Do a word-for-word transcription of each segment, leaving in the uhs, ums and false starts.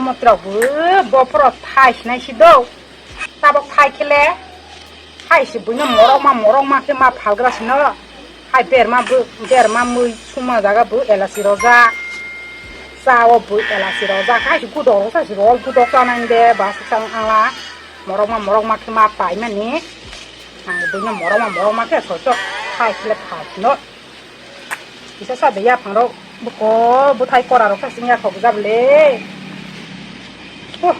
Motrok bo bophoro thai sinai si do. Tabok thai khele. Hai si buino morok ma, morok ma khe ma phalgra sino. Hai berma bo, berma mui suma jaga bo elachi rojak. Cha o bo elachi rojak. Hai si gudok rojak si rol gudok chanai de ba sa chang ala. Morok ma, morok ma khe ma pai mani. Ang buino morok ma, morok ma khe sochok. Hai khele phal sino. Kisa sa de yaphang rok buko bwthai kora rok khe sing yakhok jab le. Huh.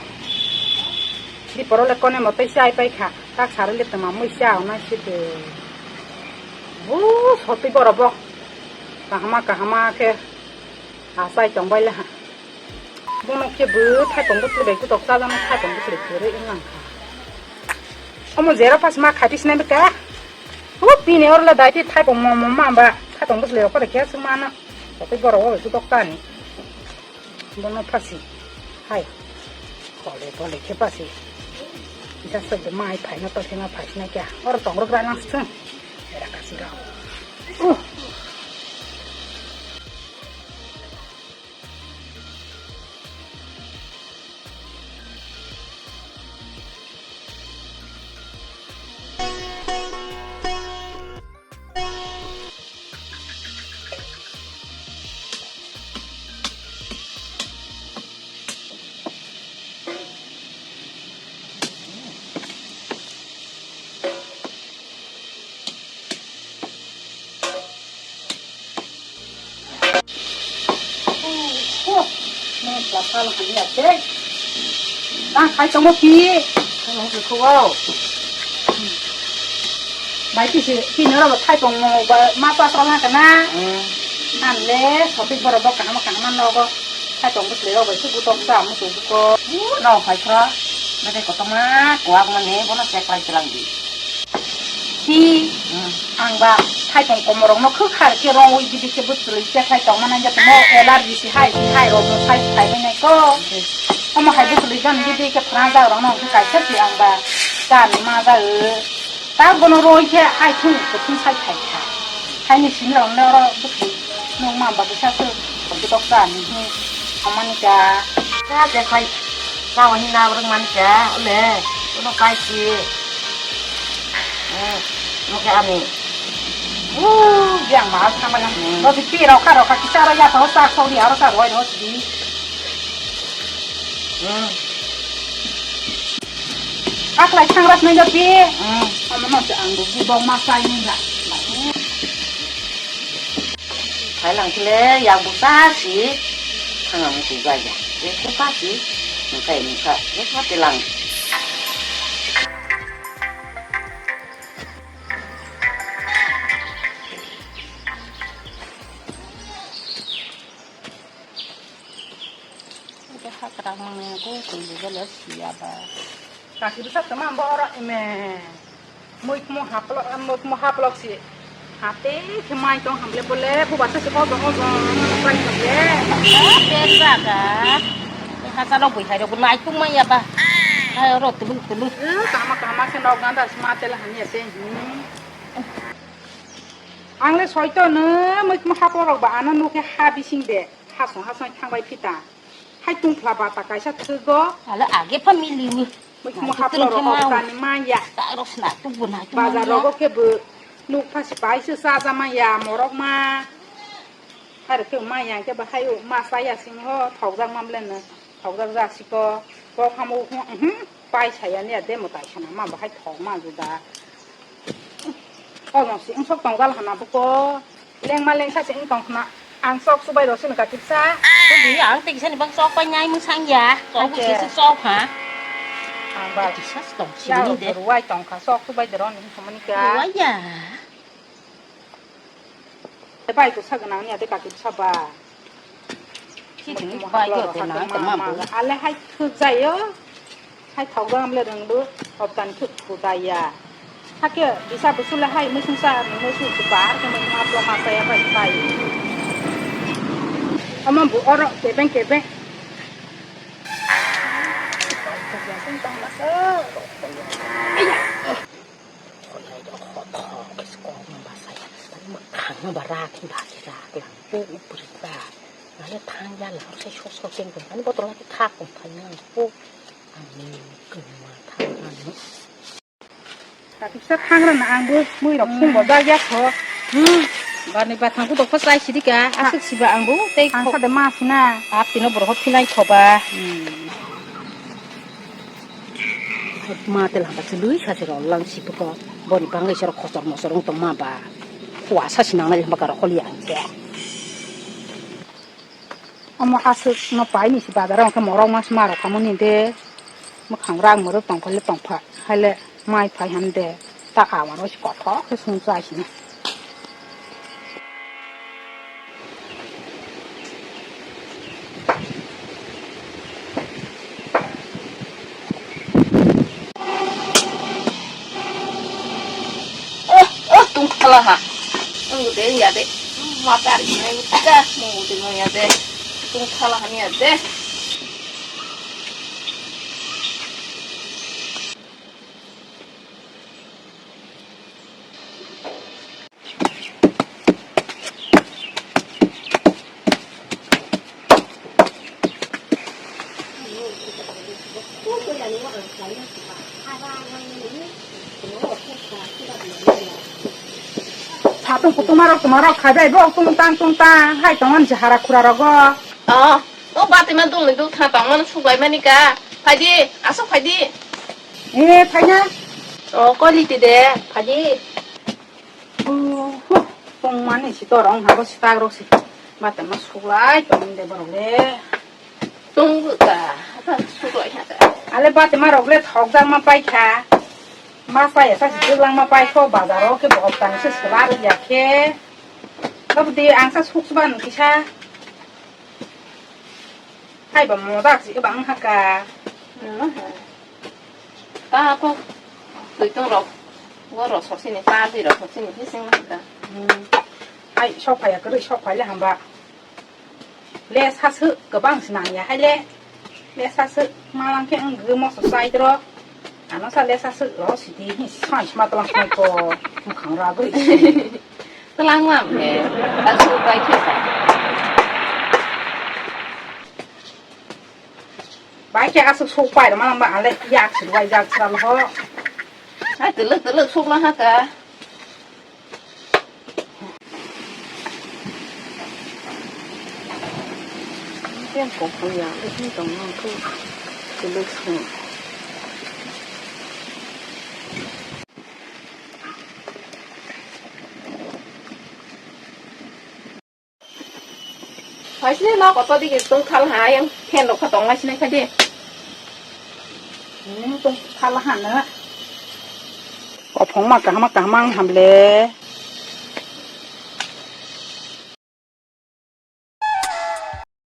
Di poro le kone motoi chai pai kha. Tak sari le tama mui cha ona si de. Bu sotwi borok bo. Kahama kahama khe achai tong bai le ha. Bono khe bo thaipong bwtwlwi bai kutok chajaknai thaipong bwtwlwi kwrwi wng lang kha. Omo jera pas ma khaiti sinai bwkha. Hu pini oro le dai ti thaipong mo mo ma ba thaipong bwtwlwi rok khe se mano. Tei borok o kutok tani. Bono phasi. Hai. Kole kole khe phasi. Jasa de mai phai no to khe ma phai sinai kya. Oro tong rok ra nang sung. Era kasi rok. Uh. Nang khai tongo pi. Nang khai tongo. Bai kisi pini oro bo thaipong mo ba ma pa tol ha kana. Hmm. Nang le sopik borok bo kaham kaham nogo. Thaipong bwsle rok bai sugu tok sa musu buko. Nang khai thra. Bete kotoma kuak mani bono check lai chelang di. Hi, hmm, ang ba thaipong komorokno khwkhar khe rongwi bidi khe bwswlwi khe thai tongma nang jatamo allergy si hai si hai rokno sai sai bai nai ko. Omo hai bwswlwi jani bidi khe phrang jak rokno hwnkhe kaisa si ang ba chani ma jak. Ta bono roi khe hai thung kuthung sai khai kha. Haini simi rokno oro bwswlwi nung ma ba bwsa se. Kopi tok ta ni hi amani ka. Ka je khai. Ka wani na rung man ka. Ole. Uno kai si. Eh, mo ke ani. Uh, yang mahal sama yang. Hmm. Lo di pi rau ka rau ka kisa rau ya tau sa sau di aro sa roi roi di. Hmm. Aklai thang ras nai jati. Hmm. Ama no se ang bu bong ma sai ni ba. Thailang kile yang bu sa si. Thang ang tu ba ya. Ye ke pa si. Nungkai nungka. Ye pa tilang. Ito hakrak mangni ko twi bele siya ba. Kaki bisa teman bo oro ime. Mui kumo haplok, mui kumo haplok si. Hate ke mai tong hamle bole, bu basa si ojong ojong, pai hamle. Ber jaga. Hasa lo bui hai ro, nai tung mai ya ba. Hai ro tulu tulu. Eh, kama kama se nok ganda si ma tela hani ate. Hmm. Ang le soito no mui kumo haplok rok ba ano nukhe ha bising de. Hasong hasong thangbai phita. Hai tungphla bata kaisa thwgo. Ala age pha miliwi. Mui kumo haplok rok obdani maya. Ta rok sna tu bu na tu. Bazar rogo khe bo nuk pha si pai se chaja maya morok ma. Hai rok khe maya khe ba hai ma saya sing ho thokjak mam le no. Thokjak ja siko. Kok hamo pai saya ni ade mo tai sana ma ba hai thok ma juda. Ojong si wng sok tong jal hana buko. Lengma lengsa se wng tong khna. Ang sok subai rw sini ka kisa. Tei ang tei kisani bang sok pai nai mung sang ya. Sok Ake. Kisa sok ha. Ang ba. Kisa tong sini de. Ruwai tong kha sok subai de rw ni wng thangmani ka. Ruwai ya. Tei bai ko sa gwnang ni ade ka kisa ba. Chini bai yo te nang te ma bo. Ale hai thuk jayo. Hai thok jang amle rwng bo hoptan thuk thudaya. Hake bisa busu le hai muisung sa muisung su bar ke muisung aplo ma saya bai bai. Ama bu oro kebeng kebeng. Khonai do khothok ke skok no ba saya. Tani mwkhang no ba rak hin ba ke rak lang po upri ba. Ani thang ya la sai sok sok keng keng. Ani botol lagi thak kong thang ya ko. Ani kema thang ya no. Tapi sa thang rana ang bo mui rok phung bo da ya kho. Hmm. Bani ba thang ko dok phas lai sidi ka. Asuk siba ang bo tei ang kho. Sa de ma sina. Ap tino borok philai kho ba. Hmm. Ma tel hamba chului sa se rol lang si ko. Boni bangwi sa rok khosor mosor wng tong ma ba. Khua sa sinang nai hamba ka rok holi ang khe. Omo aswk no pai ni si bazar o hwnkhe morok mas ma rok kamo ni de. Mwkhang rang mwrwk tong phai le tong pha, hai le mai phai han de. Ta awan o si kothok khe sung chai sini. Oh, oh, tungthala ha. Ang de ya de. Mata ri nai ka, mo de mo ya de. Tungthala ha ni ya de. Satung kutung marok tuma rok khai bai bo tung tang tung tang hai tongo ni se hara khura rogo. Oh, o bati ma dul ni dul tha tong mano suklai mani ka. Phaidi, asok phaidi. E, phaina. O, quality de, phaidi. Oh, huh, tong mani si to rong habo si tag rok si. Bati ma suklai tong de borok le. Tong bu ta, ta suklai ha ta. Ale bati ma rok le thok jang ma pai kha. Ma pai sa si lang ma pai kho bazar o ke bok tang se sela ya khe. Tabdi ang sa suk ban kisa. Hai ba modak si bang haka. Ta ko tui tong rok. Wo rok sok sini ta di rok sok sini hising haka. Hmm. Hai sok phai ya kwrwi sok phai le hamba. Le sasu kwbang se nang ya hai le. Le sasu malang khe ang gwi moso chai dro. Ano sa le sasu lo sidi hi sai sma tlang sma ko mukhang ra gwi. Tlang lam he. Sasu pai khe sa. Bai khe asuk sok pai rw malang ba ale yak sir wai jak sal ho. Hai tuluk tuluk sok lang ha ka. Yang kok yang ini tong nang tu tuluk sok. Phaisle no koto digi tong thal ha yang fan rok kha tong lai sinai kha de. Hmm, tong thal ha na. Kophong ma kaham kaham ang ham le.